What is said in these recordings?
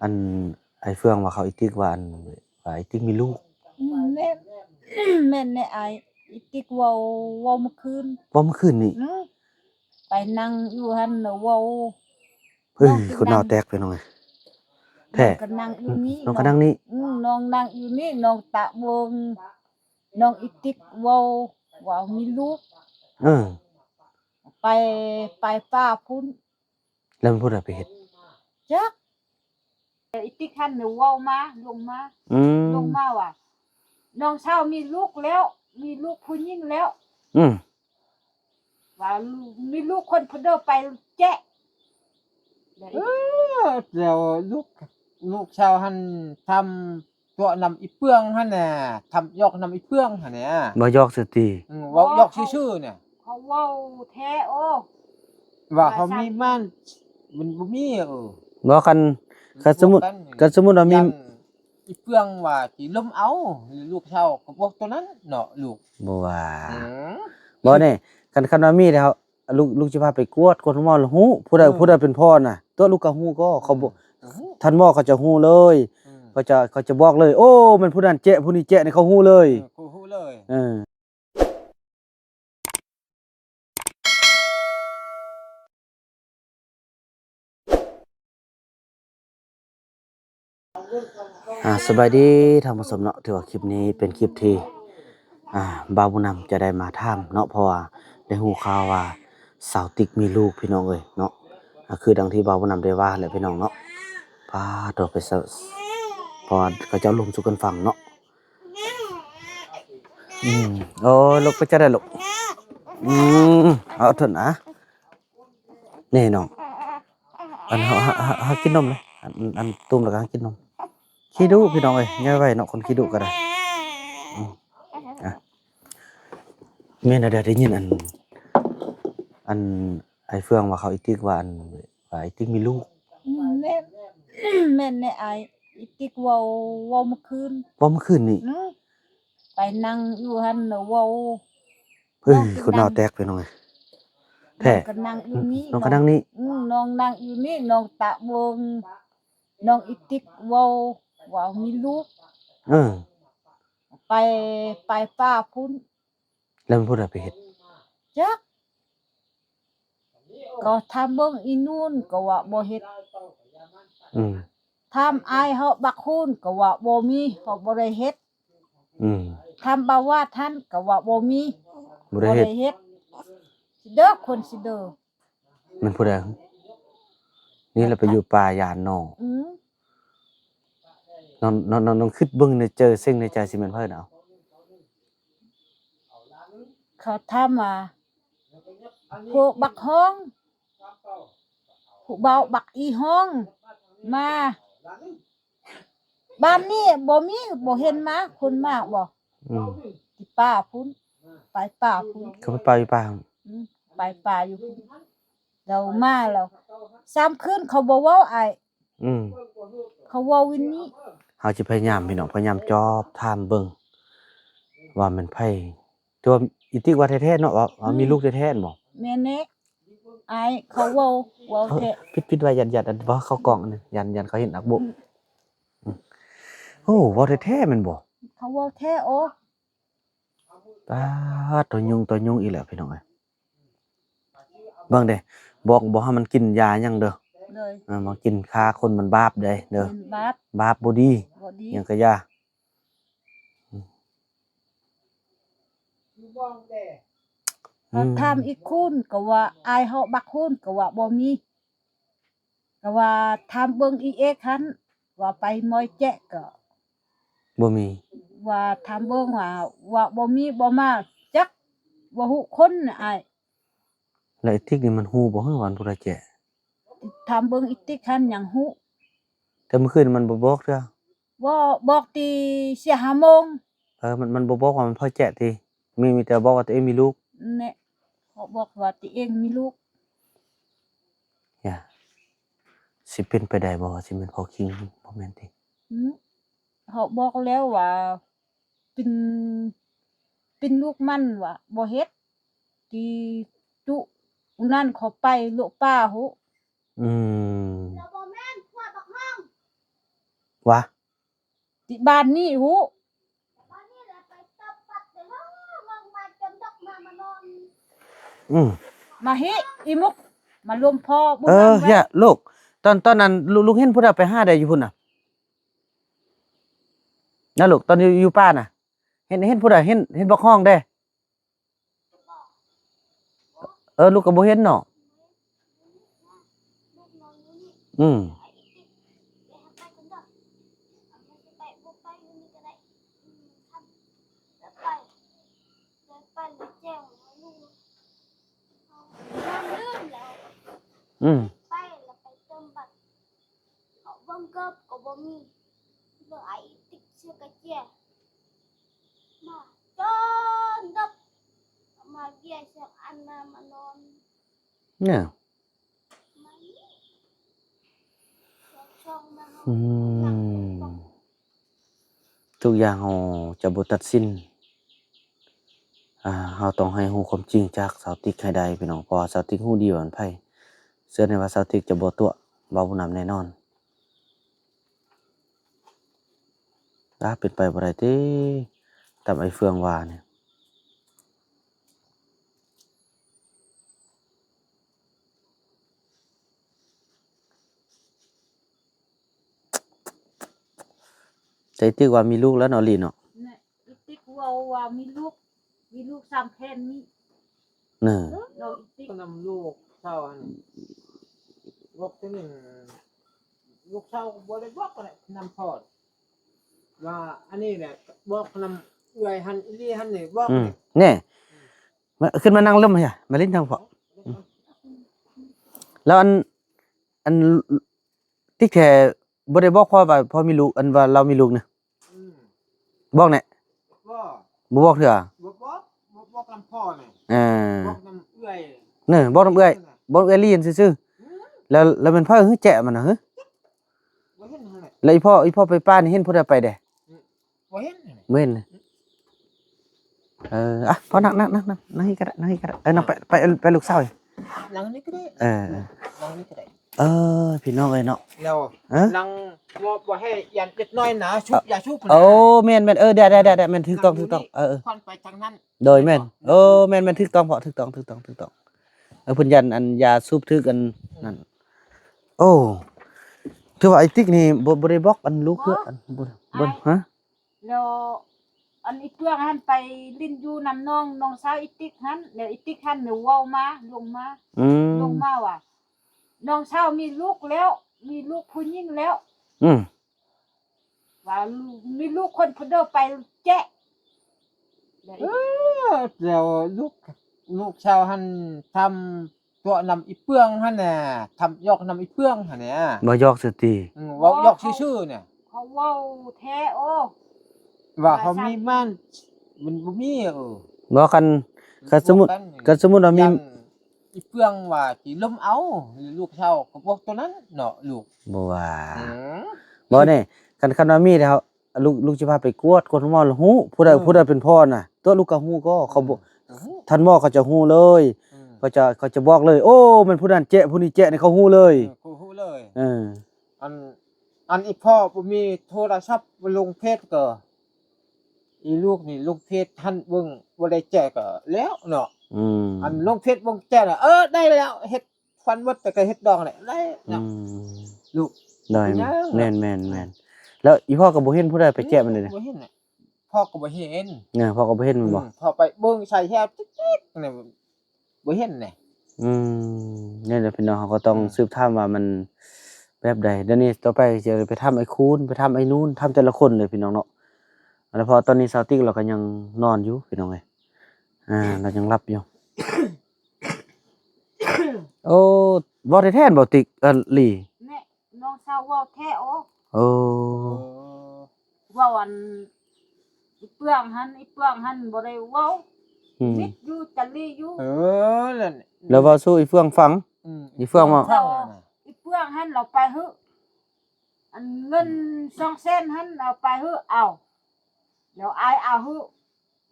ອັນ ອ້າຍເຟືອງວ່າເຂົາ ອີຕິກວ່າ ອັນ ວ່າອີຕິກມີລູກ. ອືມ ແມ່ນ ແມ່ນແຫຼະອ້າຍ ອີຕິກເວົ້າ ເວົ້າມື້ຄືນ ເວົ້າມື້ຄືນນີ້. ອືມ ໄປນັ່ງຢູ່ຫັ້ນນະ ເວົ້າ ເຮີ້ຍ ຄົນໜ້າແຕກ ພີ່ນ້ອງເອີຍ ແທ້. ນ້ອງກໍນັ່ງຢູ່ນີ້ ນ້ອງກໍນັ່ງນີ້. ອືມ ນ້ອງນັ່ງຢູ່ນີ້ ນ້ອງຕະເບິ່ງ ນ້ອງອີຕິກເວົ້າວ່າມີລູກ. ເອີ ໄປ ໄປປ່າພຸ້ນ. ແລ້ວມັນຜູ້ໃດໄປເຮັດ? ຈັກ ອີຕິກຫັ້ນເວົ້າມາ ລົງມາ ອືມ ລົງມາວ່າ ນ້ອງສາວມີລູກແລ້ວ ມີລູກຜູ້ຍິງແລ້ວ. ອືມ ວ່າມີລູກຄົນພຸ້ນເດີ ໄປແຈະ. ເອີ ແລ້ວລູກ ລູກສາວຫັ້ນທຳຕົວະນຳອີເປືອງຫັ້ນນະ ທຳຢອກນຳອີເປືອງຫັ້ນນະ. ບໍ່ຢອກຊື່ຕິ? ອືມ ເວົ້າຢອກຊື່ໆນະ. ເຂົາເວົ້າແທ້ ໂອ້ ວ່າເຂົາມີມານ ມັນບໍ່ມີ. ເອີ ບໍ່ ຄັນ ຄັນສົມມຸດ ຄັນສົມມຸດວ່າມີ ຢ້ານອີເປືອງວ່າຊິລົມເອົາ ຫຼືລູກສາວກໍບອກຕົວນັ້ນເນາະ ລູກ ບໍ່ວ່າ. ອືມ ບໍ່ແນ່ ຄັນ ຄັນວ່າມີແລ້ວ ລູກ ລູກຈະພາໄປກວດ ກວດໂຮງໝໍແລ້ວຮູ້ ຜູ້ໃດ ອືມ ຜູ້ໃດເປັນພໍ່ນະ ຕົວະລູກກໍຮູ້ກໍ ເຂົາບໍ່ ອືມ ທ່ານໝໍເຂົາຈະຮູ້ເລີຍ. ອືມ ເຂົາຈະ ເຂົາຈະບອກເລີຍ ໂອ້ ແມ່ນຜູ້ນັ້ນແຈະ ຜູ້ນີ້ແຈະ ນີ້ເຂົາຮູ້ເລີຍ. ເອີ ເຂົາຮູ້ເລີຍ. ເອີ ອ່າ ສະບາຍດີທ່ານຜູ້ຊົມເນາະ ຖືວ່າຄລິບນີ້ເປັນຄລິບທີ່ ອ່າ ບ່າວບຸນນຳຈະໄດ້ມາຖາມເນາະ ເພາະວ່າໄດ້ຮູ້ຂ່າວວ່າສາວຕິກມີລູກ ພີ່ນ້ອງເອີຍເນາະ. ອ່າ ຄືດັ່ງທີ່ບ່າວບຸນນຳໄດ້ວ່າແຫຼະ ພີ່ນ້ອງເນາະ. ປາດໂທ້ ໄປສະ ເພາະວ່າເຂົາເຈົ້າລົມສູ່ກັນຟັງເນາະ. ອືມ ໂອ້ຍ ລູກ ເປັນຈັ່ງໃດລູກ? ອືມ ເອົາເຖິນອະ ນີ້ນ້ອງ ອັນ ເຮົາ ເຮົາ ເຮົາ ເຮົາກິນນົມເລີຍ ອັນ ອັນ ຕຸ້ມແລ້ວກໍໃຫ້ກິນນົມ. ຂີ້ດຸ ພີ່ນ້ອງເອີຍ ຍາຍໄວເນາະ ຄົນຂີ້ດຸກໍໄດ້. ອືມ ອ່ະ ແມ່ນແລ້ວ ໄດ້ຍິນອັນ ອັນ ອ້າຍເຟືອງວ່າເຂົາ ອີຕິກວ່າ ອັນ ວ່າອີຕິກມີລູກ. ອືມ ແມ່ນ ແມ່ນແຫຼະອ້າຍ ອີຕິກເວົ້າ ເວົ້າມື້ຄືນ ເວົ້າມື້ຄືນນີ້. ອືມ ໄປນັ່ງຢູ່ຫັ້ນນະ ເວົ້າ ເຮີ້ຍ ຄົນໜ້າແຕກ ພີ່ນ້ອງເອີຍ ແທ້. ນ້ອງກໍນັ່ງຢູ່ນີ້ ນ້ອງກໍນັ່ງນີ້. ອືມ ນ້ອງນັ່ງຢູ່ນີ້ ນ້ອງຕະເບິ່ງ ນ້ອງອີຕິກເວົ້າວ່າມີລູກ. ເອີ ໄປ ໄປປ່າພຸ້ນ. ແລ້ວມັນຜູ້ໃດໄປເຮັດ? ຈັກ ກໍຖາມເບິ່ງອີນູນກໍວ່າບໍ່ເຮັດ. ອືມ ຖາມອ້າຍເຮົາບັກຄູນກໍວ່າບໍ່ມີ ເຮົາບໍ່ໄດ້ເຮັດ. ອືມ ຖາມບ່າວວາດຫັ້ນກໍວ່າບໍ່ມີ ບໍ່ໄດ້ເຮັດ ບໍ່ໄດ້ເຮັດ. ຊິເດີ ຄົນຊິເດີ ແມ່ນຜູ້ໃດ? ນີ້ລະໄປຢູ່ປ່າຢ້ານເນາະ. ອືມ ນ້ອງ ນ້ອງ ນ້ອງ ນ້ອງຄິດເບິ່ງໃນໃຈ ເສັງໃນໃຈຊິແມ່ນໃຜເນາະ? ເຂົາຖາມວ່າ ພວກບັກຮອງ ຜູ້ບ່າວບັກອີຮອງມາ ບ້ານນີ້ບໍ່ມີ ບໍ່ເຫັນມາ ຄົນມາບໍ່? ອືມ ທີ່ປ່າພຸ້ນ ໄປປ່າພຸ້ນ ເຂົາໄປປ່າຢູ່ປ່າ. ອືມ ໄປປ່າຢູ່ພຸ້ນ ແລ້ວມາແລ້ວ ສາມຄືນເຂົາບໍ່ເວົ້າອ້າຍ. ອືມ ເຂົາເວົ້າວິນນີ້. ເຮົາຊິພະຍາຍາມ ພີ່ນ້ອງ ພະຍາຍາມສອບຖາມເບິ່ງວ່າແມ່ນໃຜ. ແຕ່ວ່າອີຕິກວ່າແທ້ໆເນາະ ວ່າ ອືມ ວ່າມີລູກແທ້ໆແມ່ນບໍ່? ແມ່ນແຫຼະ ອ້າຍເຂົາເວົ້າ ເວົ້າແທ້. ເອີ ປິດ ປິດໄວ້ ຢ້ານ ຢ້ານ ອັນ ບໍ່ເຂົ້າກ້ອງ ຢ້ານ ຢ້ານເຂົາເຫັນອັກໂບະ. ອືມ ອືມ ໂອ້ ເວົ້າແທ້ໆແມ່ນບໍ່? ເຂົາເວົ້າແທ້. ໂອ້ ປາດ ຕົວຍຸງ ຕົວຍຸງອີກແລ້ວ ພີ່ນ້ອງເອີຍ. ເບິ່ງເດ້ ບອກບໍ່ໃຫ້ມັນກິນຢາຫຍັງເດີ. ໂດຍ ເອີ ມາກິນຂ້າຄົນມັນບາບເດ້ ເດີ ແມ່ນບາບ ບາບບໍ່ດີ ບໍ່ດີ ຫຍັງກະຢ່າ. ອືມ ຖາມອີກຄູນກໍວ່າ ອ້າຍເຮົາບັກຄູນກໍວ່າບໍ່ມີ. ກໍວ່າຖາມເບິ່ງອີເອກຫັ້ນ ວ່າໄປມອຍແຈະກໍບໍ່ມີ. ວ່າຖາມເບິ່ງວ່າ ວ່າບໍ່ມີ ບໍ່ມາ ຈັກ ບໍ່ຮູ້ຄົນອ້າຍ. ແລ້ວອີຕິກນີ້ມັນຮູ້ບໍ່ ວ່າຜູ້ໃດແຈະ? ຖາມເບິ່ງອີຕິກຫັ້ນຍັງຮູ້. ແຕ່ມື້ຄືນມັນບໍ່ບອກເທື່ອ. ບໍ່ ບອກແຕ່ສີ່ຫ້າໂມງ. ເອີ ມັນ ມັນບໍ່ບອກວ່າມັນເຜົາແຈະຕິ ມີ ມີແຕ່ບອກວ່າຕົວເອງມີລູກ. ແນ່ ເຂົາບອກວ່າຕົວເອງມີລູກ. ຢ່າ ຊິເປັນໄປໄດ້ບໍ່ວ່າຊິແມ່ນພໍ່ຄິງ ບໍ່ແມ່ນຕິ? ອືມ ເຮົາບອກແລ້ວວ່າ ເປັນ ເປັນລູກມັນວ່າບໍ່ເຮັດ ທີ່ຕຸ ອັນນັ້ນເຂົາໄປໂລະປ່າພຸ້ນ. ອືມ ລະບໍ່ແມ່ນພວກບັກຮອງ ວ່າ ທີ່ບ້ານນີ້ຮູ້ ອືມ ມາຮີ ອີມຸກ ມາລວມພໍ່ບຸນ ເອີ ນຳແວ່ ຢ່າ ລູກ ຕອນ ຕອນນັ້ນ ລູກ ລູກເຫັນຜູ້ໃດໄປຫາໄດ້ຢູ່ພຸ້ນນະ ນະລູກ ຕອນຢູ່ ຢູ່ປ່ານະ ເຫັນ ເຫັນຜູ້ໃດ ເຫັນ ເຫັນບັກຮ້ອງເດ້? ເອີ ລູກກໍບໍ່ເຫັນເນາະ ອືມ ອືມ ເຮົາເບິ່ງເກີບກໍບໍ່ມີ ເບິ່ງອ້າຍອີຕິກເສືອກະເຈຍ ມາຈົນດັບ ມາເບຍເຊຍອັນນາມານອນ ເນາະ ມານີ້ ຊ່ອງມາເຮົາ ອືມ ທຸກຢ່າງເຮົາຈະບໍ່ຕັດສິນ ອ່າ ເຮົາຕ້ອງໃຫ້ຮູ້ຄວາມຈິງຈາກສາວຕິກໃຫ້ໄດ້ພີ່ນ້ອງ ເພາະວ່າສາວຕິກຮູ້ດີວ່າເປັນໃຜ ເຊື່ອແນ່ວ່າສາວຕິກຈະບໍ່ຕົວະບ່າວບຸນນຳແນ່ນອນ. ອາ ເປັນໄປບໍ່ໄດ້ຕິ ຕາມໄອ້ເຟືອງວ່ານີ້. ແຕ່ຕິກວ່າມີລູກແລ້ວເນາະ ລີເນາະ ແນ່ ອີຕິກເວົ້າວ່າມີລູກ ມີລູກສາມແຜ່ນນີ້ ເນາະ ເນາະ ອີຕິກ ນຳລູກສາວຫັ້ນ ບອກຕົວນີ້ ລູກສາວບໍ່ໄດ້ບອກແຫຼະ ນຳພໍ່ ວ່າອັນນີ້ແຫຼະ ບອກນຳເອື້ອຍຫັ້ນ ອີ່ຫຼີຫັ້ນນີ້ ບອກ ອືມ ນີ້ ແນ່ ມາ ຂຶ້ນມານັ່ງລົມ ມາຫຼິ້ນທາງພໍ່ ອືມ ແລ້ວອັນ ອັນ ຕິກແທ້ບໍ່ໄດ້ບອກພໍ່ວ່າພໍ່ມີລູກ ອັນວ່າລາວມີລູກນະ ອືມ ບອກແນ່ ບໍ່ ບໍ່ບອກເທື່ອ ບໍ່ບອກ ບໍ່ບອກນຳພໍ່ນີ້ ເອີ ບອກນຳເອື້ອຍ ເນີ ບອກນຳເອື້ອຍ ບອກເອື້ອຍລີນຊື່ໆ ອືມ ແລ້ວ ແລ້ວແມ່ນໃຜຫື ແຈະມັນນະຫື ບໍ່ເຫັນຫັ້ນແຫຼະ ແລ້ວອີ່ພໍ່ ອີ່ພໍ່ໄປປ່ານີ້ເຫັນຜູ້ໃດໄປແດ່? ອືມ ບໍ່ເຫັນ ບໍ່ເຫັນ ເອີ ອ່ະ ພໍ່ນັ່ງ ນັ່ງ ນັ່ງ ນັ່ງ ນັ່ງນີ້ກໍໄດ້ ນັ່ງນີ້ກໍໄດ້ ເອີ ນັ່ງໄປ ໄປ ໄປລູກສາວ ນັ່ງນີ້ກໍໄດ້ ເອີ ນັ່ງນີ້ກໍໄດ້ ເອີ ພີ່ນ້ອງເອີຍເນາະ ແລ້ວ ຮະ ນັ່ງບໍ່ ບໍ່ໃຫ້ຢ້ານເດັກນ້ອຍນະ ຊຸບ ເອີ ຢາຊຸບ ໂອ້ ນະ ແມ່ນໆ ເອີ ໄດ້ໆໆ ແມ່ນ ຖືກຕ້ອງ ຖືກຕ້ອງ ເອີໆ ຄວັນໄປທາງນັ້ນ ໂດຍ ແມ່ນ ເອີ ແມ່ນໆ ຖືກຕ້ອງພໍ່ ຖືກຕ້ອງ ຖືກຕ້ອງ ຖືກຕ້ອງ ເອີ ເພິ່ນຢ້ານອັນຢາສູບຖືກອັນນັ້ນ ໂອ້ ຖືວ່າໄອ້ຕິກນີ້ບໍ່ ບໍ່ໄດ້ບອກອັນລູກເທື່ອ ບໍ່ ອັນ ບໍ່ ບໍ່ ຮະ ແລ້ວອັນອີເປືອງຫັ້ນໄປຫຼິ້ນຢູ່ນຳນ້ອງ ນ້ອງສາວອີຕິກຫັ້ນ ແລ້ວອີຕິກຫັ້ນເວົ້າມາ ລົງມາ ອືມ ລົງມາວ່າ ນ້ອງສາວມີລູກແລ້ວ ມີລູກຜູ້ຍິງແລ້ວ ອືມ ວ່າມີລູກຄົນພຸ້ນເດີໄປແຈະ ເອີ ແລ້ວລູກ ລູກສາວຫັ້ນທຳ ຕົວະນຳອີເປືອງຫັ້ນນະ ທຳຢອກນຳອີເປືອງຫັ້ນນະ ບໍ່ຢອກຊື່ຕິ ອືມ ເວົ້າຢອກຊື່ໆນະ ເຂົາເວົ້າແທ້ ໂອ້ ວ່າເຮົາມີມານ ມັນບໍ່ມີ ເອີ ບໍ່ ຄັນ ຄັນສົມມຸດ ຄັນສົມມຸດວ່າມີ ຢ້ານອີເປືອງວ່າຊິລົມເອົາ ຫຼືລູກສາວກໍບອກຕົວນັ້ນເນາະ ລູກ ບໍ່ວ່າ ອືມ ບໍ່ແນ່ ຄັນ ຄັນວ່າມີແລ້ວ ລູກ ລູກຈະພາໄປກວດ ກວດໂຮງໝໍແລ້ວຮູ້ ຜູ້ໃດ ເອີ ຜູ້ໃດເປັນພໍ່ນະ ຕົວະລູກກໍຮູ້ກໍ ເຂົາບໍ່ ອືມ ທ່ານໝໍເຂົາຈະຮູ້ເລີຍ ອືມ ເຂົາຈະ ເຂົາຈະບອກເລີຍ ໂອ້ ແມ່ນຜູ້ນັ້ນແຈະ ຜູ້ນີ້ແຈະ ນີ້ເຂົາຮູ້ເລີຍ ເອີ ເຂົາຮູ້ເລີຍ ເອີ ອັນ ອັນອີພໍ່ບໍ່ມີໂທລະສັບ ບໍ່ລົງເຟສກໍ ອີລູກນີ້ລົງເຟສຫັ້ນເບິ່ງ ບໍ່ໄດ້ແຈະກໍແລ້ວເນາະ ອືມ ອັນລົງເຟສເບິ່ງແຈະນະ ເອີ ໄດ້ແລ້ວ ເຮັດ ຄວັນໝົດ ແຕ່ກໍເຮັດດອງແຫຼະ ໄດ້ເນາະ ອືມ ລູກ ໄດ້ ເປັນຫຍັງ ແມ່ນໆໆ ແລ້ວອີພໍ່ກໍບໍ່ເຫັນຜູ້ໃດໄປແຈະມັນເດ ບໍ່ເຫັນນະ ພໍ່ກໍບໍ່ເຫັນ ເອີ ພໍ່ກໍບໍ່ເຫັນແມ່ນບໍ່ ອືມ ພໍ່ໄປເບິ່ງໃສ່ແຮວຕິກໆນີ້ ບໍ່ເຫັນເດ ອືມ ນີ້ແຫຼະພີ່ນ້ອງ ເຮົາກໍຕ້ອງ ອືມ ສືບຖາມວ່າມັນແບບໃດ ດຽວນີ້ຕໍ່ໄປຈະໄປຖາມໄອ້ຄູນ ໄປຖາມໄອ້ນູນ ຖາມແຕ່ລະຄົນເລີຍພີ່ນ້ອງເນາະ ແລ້ວເພາະຕອນນີ້ສາວຕິກລາວກໍຍັງນອນຢູ່ພີ່ນ້ອງເອີຍ ອ່າ ລາວຍັງຫຼັບຢູ່ ໂອ້ ເວົ້າແທ້ໆ ບໍ່ຕິກ ເອີ ລີ ແນ່ ນ້ອງສາວເວົ້າແທ້ ໂອ້ ໂອ້ ເອີ ເວົ້າອັນ ອີເປືອງຫັ້ນ ອີເປືອງຫັ້ນບໍ່ໄດ້ເວົ້າ ອືມ ມິດຢູ່ ຈະລີຢູ່ ເອີ ແລ້ວ ແລ້ວເວົ້າສູ່ອີເຟືອງຟັງ ອືມ ອີເຟືອງວ່າ ແລ້ວ ອີເຟືອງຫັ້ນລາວໄປຫື ອັນເງິນ ອືມ ສອງແສນຫັ້ນລາວໄປຫື ເອົາ ແລ້ວອ້າຍເອົາຫື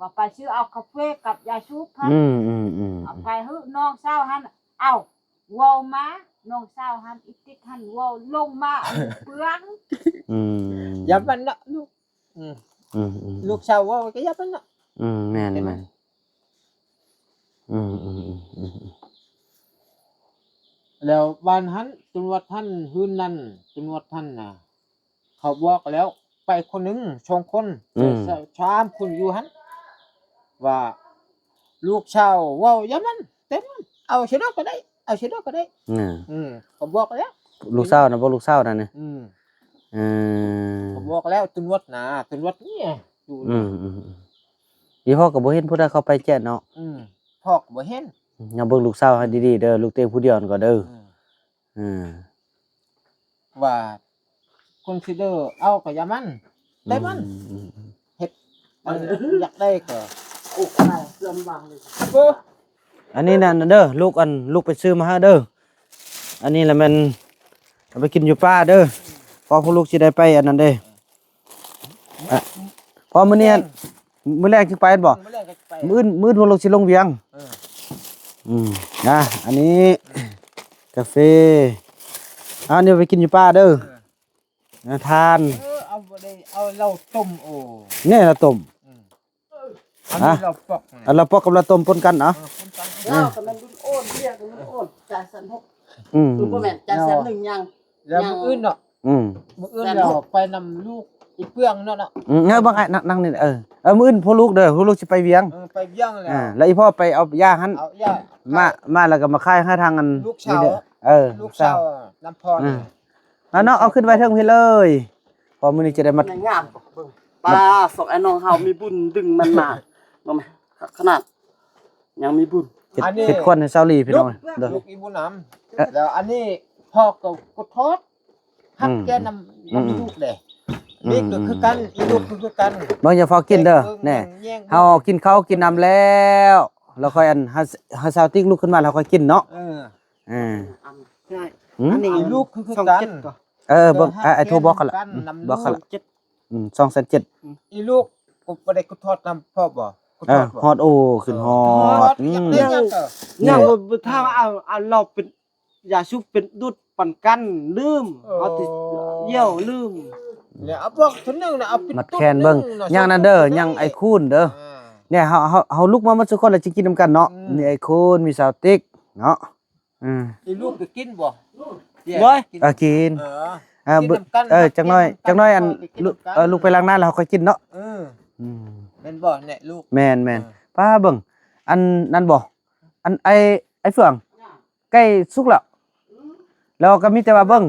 ວ່າໄປຊື້ເອົາກາເຟກັບຢາສູບຫັ້ນ ອືມໆໆ ເອົາໄປຫືນ້ອງສາວຫັ້ນ ເອົາ ເວົ້າມາ ນ້ອງສາວຫັ້ນ ອີຕິກຫັ້ນ ເວົ້າລົງມາ ອັນເປືອງ ອືມ ຢ່າມັນເນາະລູກ ອືມ ອືມໆ ລູກສາວເວົ້າກໍຢ່າມັນເນາະ ອືມ ແມ່ນໆ ອືມໆ ແລ້ວບ້ານຫັ້ນ ຕຳຫຼວດຫັ້ນ ຮືນນັ້ນ ຕຳຫຼວດຫັ້ນນະ ເຂົາບອກແລ້ວ ໄປຄົນໜຶ່ງ ສອງຄົນ ອືມ ສາມຄົນຢູ່ຫັ້ນ ວ່າລູກສາວເວົ້າຢ່າມັນ ແຕ່ມັນ ເອົາຊະດອກກໍໄດ້ ເອົາຊະດອກກໍໄດ້ ອືມ ເຂົາບອກແລ້ວ ລູກສາວນະ ບໍ່ ລູກສາວນະນີ້ ອືມ ເອີ ເຂົາບອກແລ້ວ ຕຳຫຼວດນະ ຕຳຫຼວດນີ້ຢູ່ ອືມໆ ອີພໍ່ກໍບໍ່ເຫັນຜູ້ໃດເຂົ້າໄປແຈະເນາະ ອືມ ພໍ່ກໍບໍ່ເຫັນ ຍັງເບິ່ງລູກສາວໃຫ້ດີໆເດີ ລູກເຕັງຜູ້ດຽວນັ້ນກໍເດີ ອືມ ເອີ ວ່າຄົນຊິເດີເອົາກໍຢ່າມັນ ແຕ່ມັນ ອືມໆໆ ເຮັດ ອັນຢາກໄດ້ກໍ ໂອ້ ອັນນີ້ນັ້ນເດີ ລູກ ອັນ ລູກໄປຊື້ມາໃຫ້ເດີ ອັນນີ້ລະແມ່ນເອົາໄປກິນຢູ່ປ່າເດີ ພໍພວກລູກຊິໄດ້ໄປອັນນັ້ນເດ້ ອະ ພໍມື້ນີ້ ແມ່ນ ມື້ແລງຈຶ່ງໄປແມ່ນບໍ່? ມື້ແລງກໍໄປ ມື້ອື່ນ ມື້ອື່ນພວກລູກຊິລົງວຽງ ເອີ ອືມ ນະ ອັນນີ້ກາເຟ ອັນນີ້ໄປກິນຢູ່ປ່າເດີ ເອີ ນະ ທານ ເອີ ເອົາບໍ່ໄດ້ ເອົາເຫຼົ້າຕົ້ມ ໂອ້ ແນ່ລະຕົ້ມ ອືມ ອັນນີ້ເຫຼົ້າປອກ ເອົາເຫຼົ້າປອກກັບເຫຼົ້າຕົ້ມປົນກັນເນາະ ເອີ ປົນກັນ ເຫຼົ້າກໍແມ່ນລຸ້ນໂອນ ເບຍກໍລຸ້ນໂອນ ຈ່າຍແສນຫົກ ອືມ ຄືບໍ່ແມ່ນ ຈ່າຍແສນໜຶ່ງຍັງ ແລ້ວມື້ອື່ນເນາະ ອືມ ມື້ອື່ນແລ້ວໄປນຳລູກອີເປືອງເນາະ ອືມ ເອີ ບັກອ້າຍ ນັ່ງ ນັ່ງນີ້ ເອີ ເອີ ມື້ອື່ນພວກລູກເດີ ພວກລູກຊິໄປວຽງ ເອີ ໄປວຽງແລ້ວ ອ່າ ແລ້ວອີພໍ່ໄປເອົາຢາຫັ້ນ ເອົາຢາ ມາ ມາແລ້ວກໍມາຂາຍໃຫ້ທາງອັນ ລູກສາວ ເອີ ລູກສາວ ລູກສາວນຳພອນ ອ່າ ມາເນາະ ເອົາຂຶ້ນໄວ້ເທິງພີ້ເລີຍ ພໍມື້ນີ້ຈະໄດ້ມາ ງາມ ເບິ່ງ ປ້າ ສອງອ້າຍນ້ອງເຮົາມີບຸນດຶງມັນມາ ເບິ່ງແມະ ຄັກຂະໜາດ ຍັງມີບຸນ ເຮັດ ອັນນີ້ ເຮັດຄວັນໃຫ້ສາວລີພີ່ນ້ອງ ລູກ ເດີ ລູກອີບຸນນຳ ເອີ ແລ້ວອັນນີ້ພໍ່ກໍກຸດທອດ ຮັກແກ່ນຳ ອືມ ນຳລູກເດ້ ອືມ ນີ້ກໍຄືກັນ ອືມ ອີລູກກໍຄືກັນ ເບິ່ງຢ່າຟ້າວກິນເດີ ແນ່ ເຮົາກິນເຂົ້າກິນນ້ຳແລ້ວ ແລ້ວຄ່ອຍອັນ ໃຫ້ ໃຫ້ສາວຕິກລຸກຂຶ້ນມາແລ້ວຄ່ອຍກິນເນາະ ເອີ ເອີ ໃຊ່ ອືມ ອັນນີ້ອີລູກຄືກັນ ເອີ ເບິ່ງ ເອີ ອ້າຍ ອ້າຍໂທບອກກັນລະ ນຳລູກ ອືມ ບອກກັນລະ ອືມ ສອງແສນເຈັດ ອີລູກກໍບໍ່ໄດ້ກຸດທອດນຳພໍ່ບໍ່? ກຸດທອດບໍ່? ເອີ ຮອດ ໂອ້ ຂຶ້ນຮອດ ຮອດ ອືມ ຍັງ ຍັງ ຍັງບໍ່ ຖ້າວ່າເອົາ ເອົາເຫຼົ້າເປັນ ຢາສູບເປັນດູດປັນກັນ ລືມ ເອີ ເຮົາຕິດ ໂອ້ ຢ້ຽວລືມ ແລ້ວເອົາບອກເທື່ອໜຶ່ງນະ ເອົາປິດ ມັດແຂນເບິ່ງ ຍັງນັ້ນເດີ ຍັງໄອ້ຄູນເດີ ອ່າ ແນ່ ເຮົາ ເຮົາ ເຮົາລຸກມາໝົດທຸກຄົນແລ້ວຊິກິນນຳກັນເນາະ ອືມ ມີໄອ້ຄູນ ມີສາວຕິກເນາະ ອືມ ອີລູກກໍກິນບໍ່? ໂດຍ ກິນ ເອີ ກິນ ເອີ ເອີ ກິນນຳກັນ ເອີ ຈັກໜ້ອຍ ຈັກໜ້ອຍ ອັນ ເອີ ລູກໄປລ້າງໜ້າແລ້ວເຮົາຄ່ອຍກິນເນາະ ເອີ ອືມ ແມ່ນບໍ່ແນ່ລູກ? ແມ່ນໆ ເອີ ປ້າເບິ່ງ ອັນນັ້ນບໍ່ ອັນ ໄອ້ ໄອ້ເຟືອງ ໃກ້ສຸກແລ້ວ ແລ້ວກໍມີແຕ່ວ່າເບິ່ງ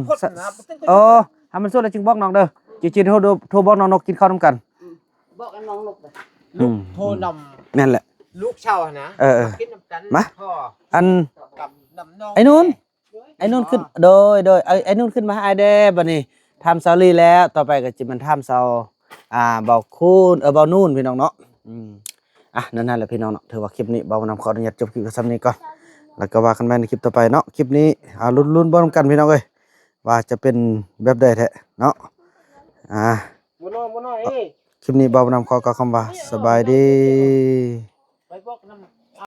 ໂອ້ ໃຫ້ມັນສຸກແລ້ວຈຶ່ງບອກນ້ອງເດີ ຈິງໆ ໂທ ໂທບອກນ້ອງນົກກິນເຂົ້ານຳກັນ ອືມ ບອກໃຫ້ນ້ອງນົກເດີ ອືມ ລູກໂທນຳ ນັ້ນແຫຼະ ລູກເຊົາຫັ້ນນະ ເອີໆ ກິນນຳກັນ ມາ ພໍ ອັນ ກັບນຳນ້ອງ ໄອ້ນູນ ແດ່ ໂດຍ ໄອ້ນູນຂຶ້ນ ໂດຍ ໂດຍ ເອີ ໄອ້ນູນຂຶ້ນມາຫາອ້າຍແດ່ ບັດນີ້ຖາມສາວລີແລ້ວ ຕໍ່ໄປກໍຊິແມ່ນຖາມສາວ ອ່າ ເບົາຄູນ ເອີ ເບົານູນ ພີ່ນ້ອງເນາະ ອືມ ອ່ະ ນັ້ນແຫຼະພີ່ນ້ອງເນາະ ຖືວ່າຄລິບນີ້ເບົານຳຂໍອະນຸຍາດຈົບຄລິບໄວ້ສ່ຳນີ້ກ່ອນ ແລ້ວກໍວ່າກັນໃໝ່ໃນຄລິບຕໍ່ໄປເນາະ ຄລິບນີ້ ອ່າ ລຸ້ນໆເບິ່ງນຳກັນພີ່ນ້ອງເອີຍ ວ່າຈະເປັນແບບໃດແທ້ເນາະ ອ່າ ບໍ່ນ້ອຍ ບໍ່ນ້ອຍເອີຍ ຄລິບນີ້ເບົານຳຂໍກ່າວຄຳວ່າ ສະບາຍດີ ໄປບອກນຳ